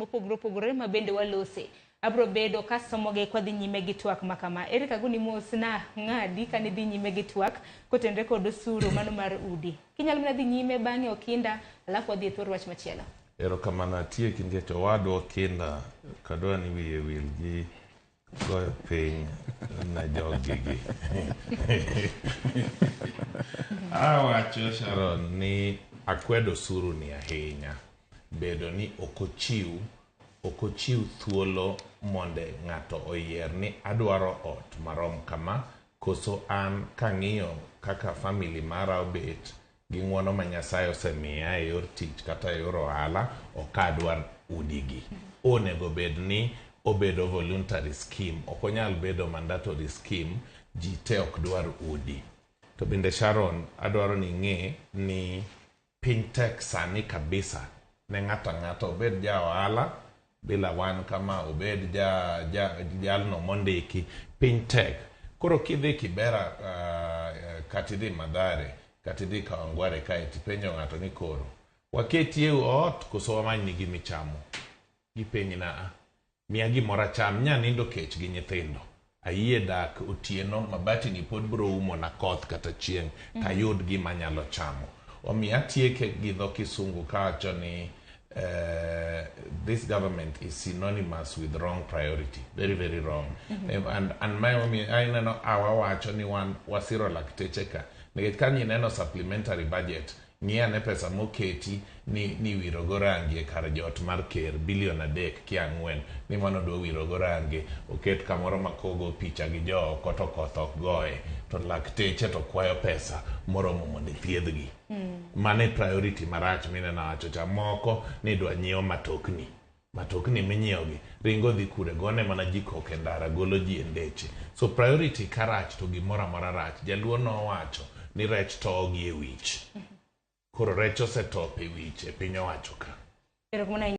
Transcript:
mopogore opogore ma bende walose. Abro bedo kasomogi kwadhi nyime gi twak ma kama. Eric Aguni mos na ng'adi kane dhi nyime gi twak kotenre kod osuru mano mar udi. Kinyalo mana dhi nyime bang'e Okinda alafu wadhi e thor wach machielo. Erokamano atieki nikech owadwa Okinda kadwa ni wiye wil gi goyo piny ne jogigi. Awacho Sharon ni akwedo osuru ni ahinya. Bedo ni ok ochiw ok ochiw thuolo monde ng'ato oyier ni adwaro ot marom kama koso an kang'iyo kaka family mara obet gi ng'uono ma Nyasaye osemiya e yor tich kata e yor ohala ok adwar udigi. Onego bed ni obedo voluntary scheme ok onyal bedo mandatory scheme ji te ok dwar udi. To bende Sharon adwaro ni ing'e ni piny tek sani kabisa ne ng'ato ang'ata obed ja ohala bila wan kama obed ja, ja jalno mondiki piny tek koro kidhi Kibera kata idhi Mathare kata idhi Kawangware kae tipenjo ng'ato ni koro waketie ot koso wamanyni gimichamo gipenji na a miya gimoro acham nya nindo kech gi nyithindo ayie dak otieno mabati ni pod bro umo na koth kata chieng' tayud gima anyalo chamo omiyo atieke gi dho kisungu kawacho ni this government is synonymous with wrong priority very very wrong. And mae omiyo aneno awa wacho ni wan wasiro lakteche ka nikech ka ineno supplementary budget ng'i ane pesa moketi ni wirogo rangi e kar jot mar ker bilion 3 kia 4 ni mano dwa wirogo rangi oket kamoro ma kogo picha gi jooko to koth ok goye to lakteche to kwayo pesa moromo mondo ithiedhgi. Mano e priority marach mineno awacho cha moko ni idwa nyiew matokni matokni minyiewogi ringo dhi kure gone mana ji koko e ndara golo ji e ndeche so priority karach to gimoro amora rach jaluo nowacho ni rech towo gi e wich koro rech osetop e wich e piny owacho ka. Erokamano ahinya.